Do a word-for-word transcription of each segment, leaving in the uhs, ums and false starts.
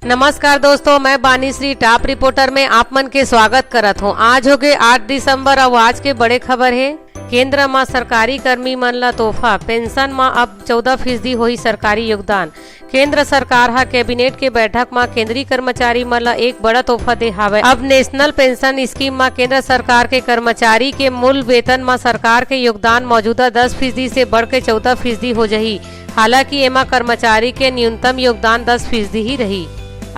नमस्कार दोस्तों, मैं बानी श्री टॉप रिपोर्टर में आप मन के स्वागत करत हूँ। आज होगे आठ दिसंबर, अउ आज के बड़े खबर हे। केंद्र म सरकारी कर्मी मन ला तोहफा, पेंशन म अब चौदह फीसदी होही सरकारी योगदान। केंद्र सरकार ह कैबिनेट के बैठक म केंद्रीय कर्मचारी मन ला एक बड़ा तोहफा दे हावय। अब नेशनल पेंशन स्कीम म केंद्र सरकार के कर्मचारी के मूल वेतन म सरकार के योगदान मौजूदा दस फीसदी से बढ़ के चौदह फीसदी हो जही। हालांकि एमा कर्मचारी के न्यूनतम योगदान दस फीसदी ही रही।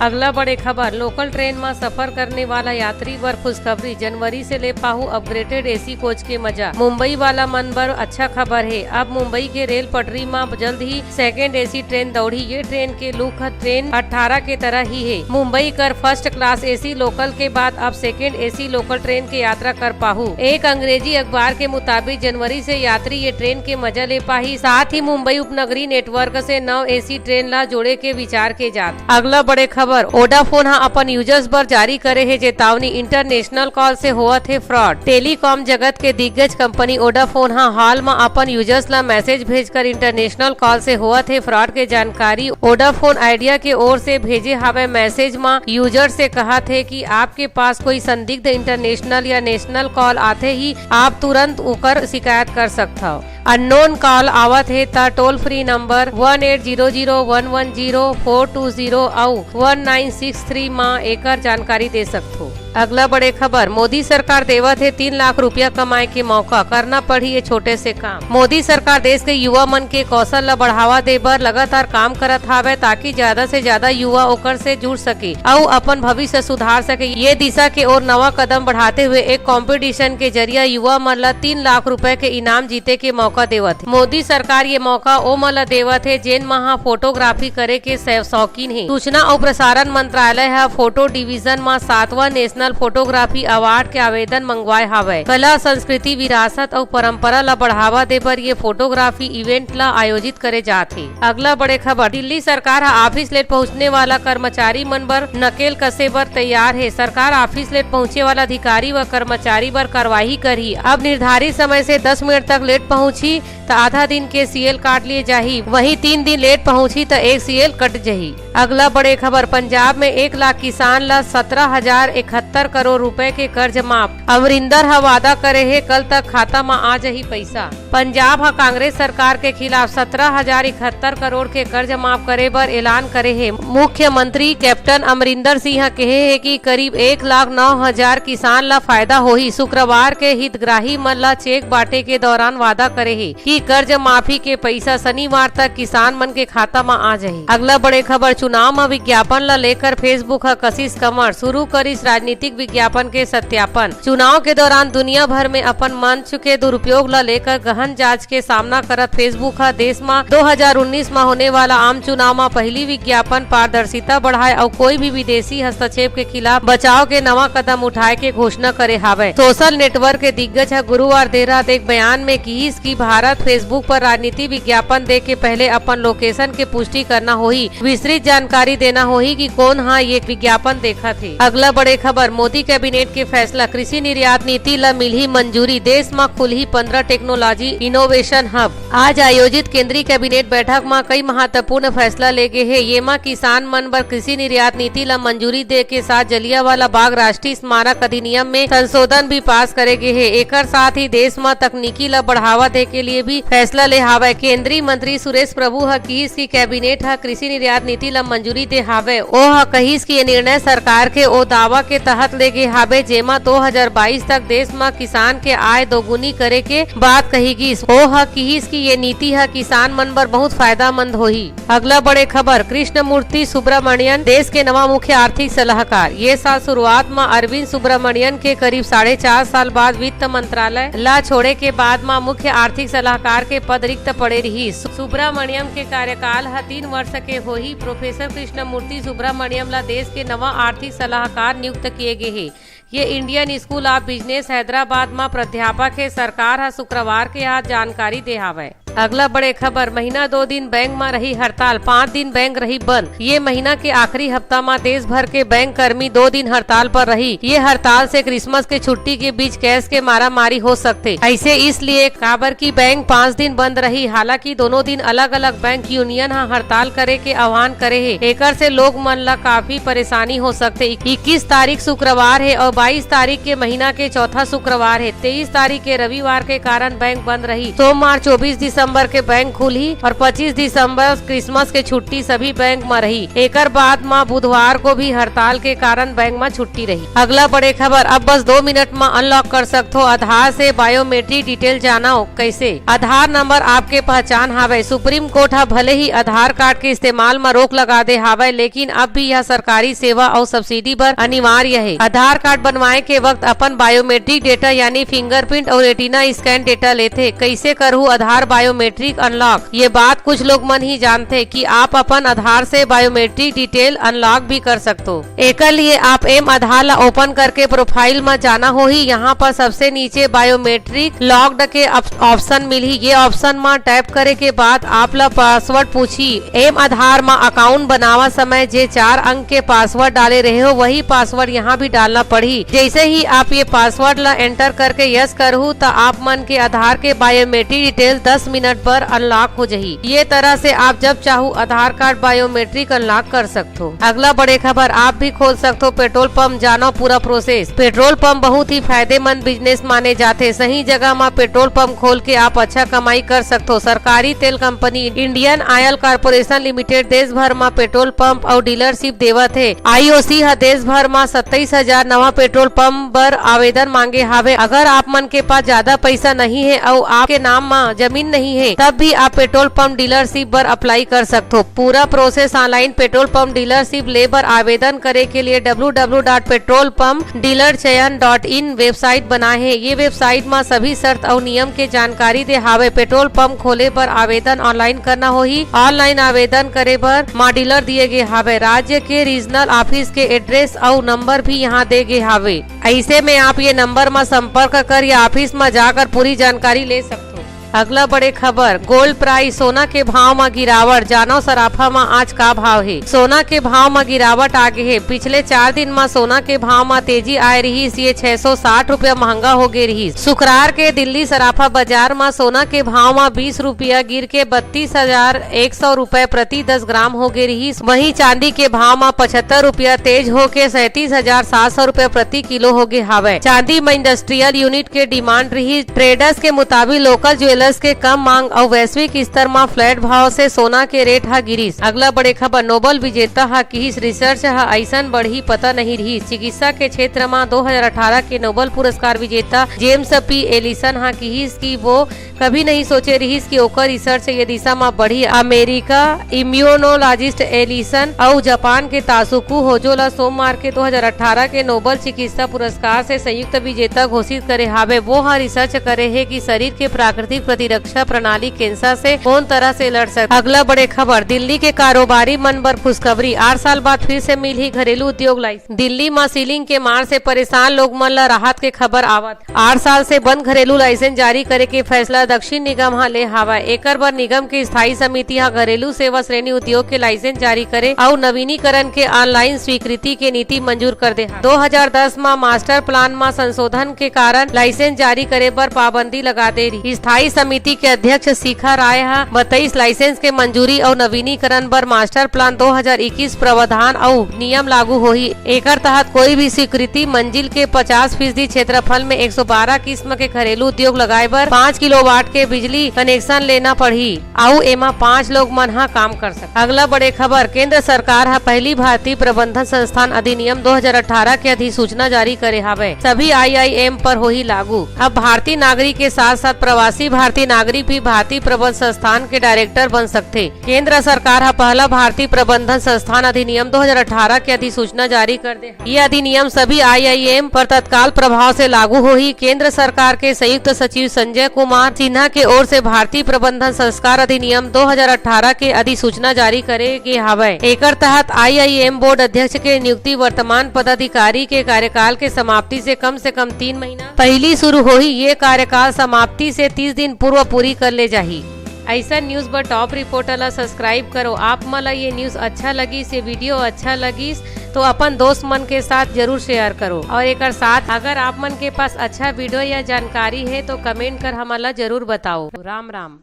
अगला बड़े खबर, लोकल ट्रेन म सफर करने वाला यात्री बर खुशखबरी, जनवरी से ले पाहू अपग्रेडेड एसी कोच के मजा। मुंबई वाला मन बर अच्छा खबर हे, अब मुंबई के रेल पटरी म जल्द ही सेकंड एसी ट्रेन दौड़ही। ये ट्रेन के लुक ह ट्रेन अठारह के तरह ही हे। मुंबई कर फर्स्ट क्लास एसी लोकल के बाद अब सेकंड एसी लोकल ट्रेन के यात्रा कर पाहू। एक अंग्रेजी अखबार के मुताबिक जनवरी से यात्री ये ट्रेन के मजा ले पाही। साथ ही मुंबई उपनगरी नेटवर्क से नौ एसी ट्रेन ला जोड़े के विचार के जात। अगला बड़े खबर, Vodafone ह अपन यूजर्स बर जारी करे हे चेतावनी, इंटरनेशनल कॉल से होवत हे फ्रॉड। टेलीकॉम जगत के दिग्गज कंपनी Vodafone ह हाल म अपन यूजर्स ला मैसेज भेजकर इंटरनेशनल कॉल से होवत हे फ्रॉड के जानकारी Vodafone Idea के ओर से भेजे हावय। मैसेज म यूजर से कहत हे कि आपके पास कोई संदिग्ध इंटरनेशनल या नेशनल कॉल आथे ही, आप तुरंत उकर शिकायत कर सकथव। अननोन कॉल आवत हे त toll free number one eight zero zero one one zero four two zero अउ वन नाइन सिक्स थ्री म एकर जानकारी दे सकथो। अगला बड़े खबर, मोदी सरकार देवत हे तीन लाख रुपया कमाए के मौका, करना पड़ही ये छोटे से काम। मोदी सरकार देश के युवा मन के कौशल ल बढ़ावा दे बर लगातार काम करत हावय, ताकि ज्यादा से ज्यादा युवा ओकर से जुड़ सके अउ अपन भविष्य सुधार सके। ये दिशा के ओर नवा कदम बढ़ाते हुए एक कंपटीशन के जरिया युवा मन ल तीन लाख रुपए के इनाम जीते के मौका देवत हे। मोदी सरकार ये मौका ओ मन ल देवत हे, जेन मन ह फोटोग्राफी करे के शै-, शौकीन हे। सूचना अउ प्रसारण मंत्रालय ह फोटो डिवीजन म सातवां नेशनल फोटोग्राफी अवार्ड के आवेदन मंगवाए हावय। कला, संस्कृति, विरासत अउ परंपरा ल बढ़ावा दे बर ये फोटोग्राफी इवेंट ल आयोजित करे जात हे। अगला बड़े खबर, दिल्ली सरकार ह ऑफिस लेट पहुंचने वाला कर्मचारी मन बर नकेल कसे बर तैयार हे। सरकार ऑफिस लेट पहुंचे वाला अधिकारी व कर्मचारी बर कार्रवाई करही। अब निर्धारित समय से दस मिनट तक लेट पहुंची त आधा दिन के सीएल काट लिए जाही, वहीं तीन दिन लेट पहुंची त एक सीएल कट जाही। अगला बड़े खबर, पंजाब में एक लाख किसान ला सत्रह हजार इकहत्तर करोड़ रुपए के कर्ज माफ। अमरिंदर ह वादा करे हे, कल तक खाता म आ जाही पइसा। पंजाब ह कांग्रेस सरकार के खिलाफ सत्रह हजार इकहत्तर करोड़ के कर्ज माफ करे बर ऐलान करे हे। मुख्यमंत्री कैप्टन अमरिंदर सिंह ह कहे हे कि करीब एक लाख नौ हजार किसान ला फायदा होही। शुक्रवार के हितग्राही मन ला चेक बांटे के दौरान वादा करे हे कि कर्ज माफी के पइसा शनिवार तक किसान मन के खाता म आ जाही। अगला बड़े खबर, चुनाव म विज्ञापन ला लेकर Facebook ह कसिस कमर, शुरू करिस राजनीतिक विज्ञापन के सत्यापन। चुनाव के दौरान दुनिया भर में अपन मंच के दुरुपयोग ला लेकर गहन जांच के सामना करत Facebook ह देश म दो हजार उन्नीस म होने वाला आम चुनाव म पहली विज्ञापन पारदर्शिता बढ़ाए अउ कोई भी विदेशी हस्तक्षेप के खिलाफ बचाव के नवा कदम उठाए के घोषणा करे हावय। सोशल नेटवर्क के दिग्गज ह गुरुवार देर रात एक बयान में किहिस कि भारत Facebook पर राजनीति विज्ञापन दे के पहले अपन लोकेशन के पुष्टि करना होही, विस्तृत जानकारी देना होही कि कोन ह ये विज्ञापन देखत हे। अगला बड़े खबर, मोदी कैबिनेट के फैसला, कृषि निर्यात नीति ल मिलही मंजूरी, देश म खुलही पंद्रह टेक्नोलॉजी इनोवेशन हब। आज आयोजित केंद्रीय कैबिनेट बैठक म कई महत्वपूर्ण फैसला ले गे हे। येमा किसान मन बर कृषि निर्यात नीति ल मंजूरी दे के साथ जलियांवाला बाग राष्ट्रीय स्मारक अधिनियम में संशोधन भी पास करे गे हे। एकर साथ ही देश म तकनीकी ल बढ़ावा दे के लिए भी फैसला ले हावय। केंद्रीय मंत्री सुरेश प्रभु ह किहिस कि कैबिनेट ह कृषि निर्यात नीति ल मंजूरी दे हावय। ओ ह कहिस कि ये निर्णय सरकार के ओ दावा के तहत ले गे हावय, जेमा दो हजार बाईस तक देश म किसान के आय दोगुनी करे के बात कही गिस। ओ ह किहिस कि ये नीति ह किसान मन बर बहुत फायदामंद होही। अगला बड़े खबर, कृष्णमूर्ति सुब्रमण्यन देश के नवा मुख्य आर्थिक सलाहकार। ये साल शुरुआत म अरविंद सुब्रमण्यन के करीब साढ़े चार साल बाद वित्त मंत्रालय ला छोड़े के बाद म मुख्य आर्थिक सलाहकार के पद रिक्त पड़े रिहिस। सुब्रमण्यम के कार्यकाल ह तीन वर्ष के होही। प्रोफेसर कृष्णमूर्ति सुब्रमण्यम ला देश के नवा आर्थिक सलाहकार नियुक्त किए गे हे। ये Indian school of business Hyderabad म प्राध्यापक हे। सरकार ह शुक्रवार के आज जानकारी दे हावय। अगला बड़े खबर, महीना दो दिन बैंक म रही हड़ताल, पाँच दिन बैंक रही बंद। ये महीना के आखिरी हफ्ता म देश भर के बैंक कर्मी दो दिन हड़ताल पर रही। ये हड़ताल से क्रिसमस के छुट्टी के बीच कैश के मारामारी हो सकथे। ऐसे इसलिए काबर कि बैंक पाँच दिन बंद रही। हालांकि दोनों दिन अलग-अलग बैंक यूनियन ह हड़ताल करे के आह्वान करे हे। एकर से लोग मन ला काफी परेशानी हो सकथे। इक्कीस तारीख शुक्रवार हे और बाईस तारीख के महीना के चौथा शुक्रवार हे। तेईस तारीख के रविवार के कारण बैंक बंद रही। सोमवार चौबीस दिसंबर के बैंक खुलही और पच्चीस दिसंबर क्रिसमस के छुट्टी सभी बैंक म रही। एकर बाद म बुधवार को भी हड़ताल के कारण बैंक म छुट्टी रही। अगला बड़े खबर, अब बस दो मिनट म अनलॉक कर सकथो आधार से बायोमेट्रिक डिटेल। जानव कैसे? आधार नंबर आपके पहचान हावय। सुप्रीम कोर्ट ह भले ही आधार कार्ड के इस्तेमाल म रोक लगा दे हावय, लेकिन अब भी यह सरकारी सेवा अउ सब्सिडी बर अनिवार्य हे। आधार कार्ड बनवाए के वक्त अपन बायोमेट्रिक डेटा यानी फिंगरप्रिंट अउ रेटिना स्कैन डेटा लेथे। कैसे करहू आधार बायोमेट्रिक अनलॉक? ये बात कुछ लोग मन ही जानथे कि आप अपन आधार से बायोमेट्रिक डिटेल अनलॉक भी कर सकथो। एकर लिए आप एम आधार ला ओपन करके प्रोफाइल म जाना होही। यहाँ पर सबसे नीचे बायोमेट्रिक लॉक्ड के ऑप-, ऑप्शन मिलही। ये ऑप्शन म टैप करे के बाद आप ला पासवर्ड पूछही। एम आधार म अकाउंट बनावा समय जे चार अंक के पासवर्ड डाले रहे हो, वही पासवर्ड यहाँ भी डालना पड़ही। जैसे ही आप ये पासवर्ड ला एंटर करके यस करहू, त आप मन के आधार के बायोमेट्रिक डिटेल दस मिनट बर अनलॉक हो जही। ये तरह से आप जब चाहू आधार कार्ड बायोमेट्रिक अनलॉक कर सकथो। अगला बड़े खबर, आप भी खोल सकथो पेट्रोल पंप, जानो पूरा प्रोसेस। पेट्रोल पंप बहुत ही फायदेमंद बिजनेस माने जाथे। सही जगह म पेट्रोल पंप खोल के आप अच्छा कमाई कर सकथो। सरकारी तेल company Indian oil corporation limited देश भर म पेट्रोल पंप अउ डीलरशिप देवत हे। आईओसी ह देश भर म सत्ताईस हजार नवा पेट्रोल पंप बर आवेदन मांगे हावे। अगर आप मन के पास ज्यादा पैसा नहीं है अउ आपके नाम म जमीन नहीं है, तब भी आप पेट्रोल पंप डीलरशिप बर अप्लाई कर सकथो। पूरा process online. Petrol pump dealership ले बर आवेदन करे के लिए W W dot petrol pump dealer चयन डॉट इन वेबसाइट बनाए हे। ये वेबसाइट म सभी शर्त अउ नियम के जानकारी दे हावे। पेट्रोल पंप खोले बर आवेदन ऑनलाइन करना होही। ऑनलाइन आवेदन करे बर मॉड्यूलर दिए गे हावे। राज्य के रीजनल ऑफिस के एड्रेस अउ नंबर भी यहाँ दे गे हावे। ऐसे में आप ये नंबर म संपर्क कर या ऑफिस म जाकर पूरी जानकारी ले सकथो। अगला बड़े खबर, गोल्ड प्राइस, सोना के भाव म गिरावट। जानव सराफा म आज का भाव हे। सोना के भाव म गिरावट आ गे हे। पिछले चार दिन म सोना के भाव म तेजी आए रिहिस। ये छह सौ साठ रुपया महंगा हो गे रिहिस। शुक्रार के दिल्ली सराफा बाजार म सोना के भाव म बीस रुपया गिर के बत्तीस हजार एक सौ रुपए प्रति दस ग्राम हो गे रिहिस। वहीं चांदी के भाव म पचहत्तर रुपया तेज होके सैंतीस हजार सात सौ रुपया प्रति किलो हो गे हावय। चांदी म इंडस्ट्रियल यूनिट के डिमांड रिहिस। ट्रेडर्स के मुताबिक लोकल ज्वेलर्स के कम मांग अउ वैश्विक स्तर म फ्लैट भाव से सोना के रेट ह गिरिस। अगला बड़े खबर, नोबल विजेता ह किहिस रिसर्च ह अइसन बढ़ही पता नहीं रिहिस। चिकित्सा के क्षेत्र म दो हज़ार अठारह के नोबल पुरस्कार विजेता जेम्स पी एलिसन ह किहिस कि वो कभी नहीं सोचे रिहिस कि ओकर रिसर्च ये दिशा म बढ़ही। अमेरिका इम्यूनोलॉजिस्ट एलिसन अउ जापान के तासुकु होजो ल सोमवार के दो हज़ार अठारह के नोबल चिकित्सा पुरस्कार से संयुक्त विजेता घोषित करे हावे। वो ह रिसर्च करे हे कि शरीर के प्राकृतिक प्रतिरक्षा प्रणाली कैंसर से कौन तरह से लड़ सकथे। अगला बड़े खबर, दिल्ली के कारोबारी मन बर खुशखबरी, आठ साल बाद फिर से मिलही घरेलू उद्योग लाइसेंस। दिल्ली म सीलिंग के मार से परेशान लोग मन ल राहत के खबर आवत। आठ साल से बंद घरेलू लाइसेंस जारी करे के फैसला दक्षिण निगम ह ले हावय। एकर बर निगम के स्थायी समिति ह घरेलू सेवा श्रेणी उद्योग के लाइसेंस जारी करे अउ नवीनीकरण के ऑनलाइन स्वीकृति के नीति मंजूर कर दे हावय। दो हज़ार दस म मास्टर प्लान म संशोधन के कारण लाइसेंस जारी करे बर पाबंदी लगा दे रिहिस। स्थायी समिति के अध्यक्ष शिखा राय ह बतईस, लाइसेंस के मंजूरी अउ नवीनीकरण बर मास्टर प्लान दो हज़ार इक्कीस प्रावधान अउ नियम लागू होही। एकर तहत कोई भी स्वीकृति मंजिल के पचास फीसदी क्षेत्रफल में एक सौ बारह किस्म के घरेलू उद्योग लगाए बर पाँच किलोवाट के बिजली कनेक्शन लेना पड़ही अउ एमा पाँच लोग मन ह काम कर सकथे। अगला बड़े खबर, केंद्र सरकार ह पहली भारतीय प्रबंधन संस्थान अधिनियम दो हज़ार अठारह के अधिसूचना जारी करे हावय। सभी आईआईएम पर होही लागू। अब भारतीय नागरिक के साथ-साथ प्रवासी भारतीय नागरिक भी भारतीय प्रबंध संस्थान के डायरेक्टर बन सकथे। केंद्र सरकार ह पहला भारतीय प्रबंधन संस्थान अधिनियम दो हज़ार अठारह के अधिसूचना जारी कर दे। ये अधिनियम सभी आईआईएम पर तत्काल प्रभाव से लागू होही। केंद्र सरकार के संयुक्त सचिव संजय कुमार सिन्हा के ओर से भारतीय प्रबंधन संस्कार अधिनियम दो हज़ार अठारह के अधिसूचना जारी करे गे हावय। एकर तहत आईआईएम बोर्ड अध्यक्ष के नियुक्ति वर्तमान पदाधिकारी के कार्यकाल के समाप्ति से कम से कम तीन महीना पहिली शुरू होही। ये कार्यकाल समाप्ति से तीस दिन पूर्व पूरी कर ले जाही। ऐसा news बर Top Reporter ला subscribe करो। आप मन ला ये news अच्छा लगिस, ये video अच्छा लगिस, तो अपन दोस्त मन के साथ जरूर share करो। और एकर साथ अगर आप मन के पास अच्छा video या जानकारी है तो comment कर हमन ला जरूर बताओ। राम राम।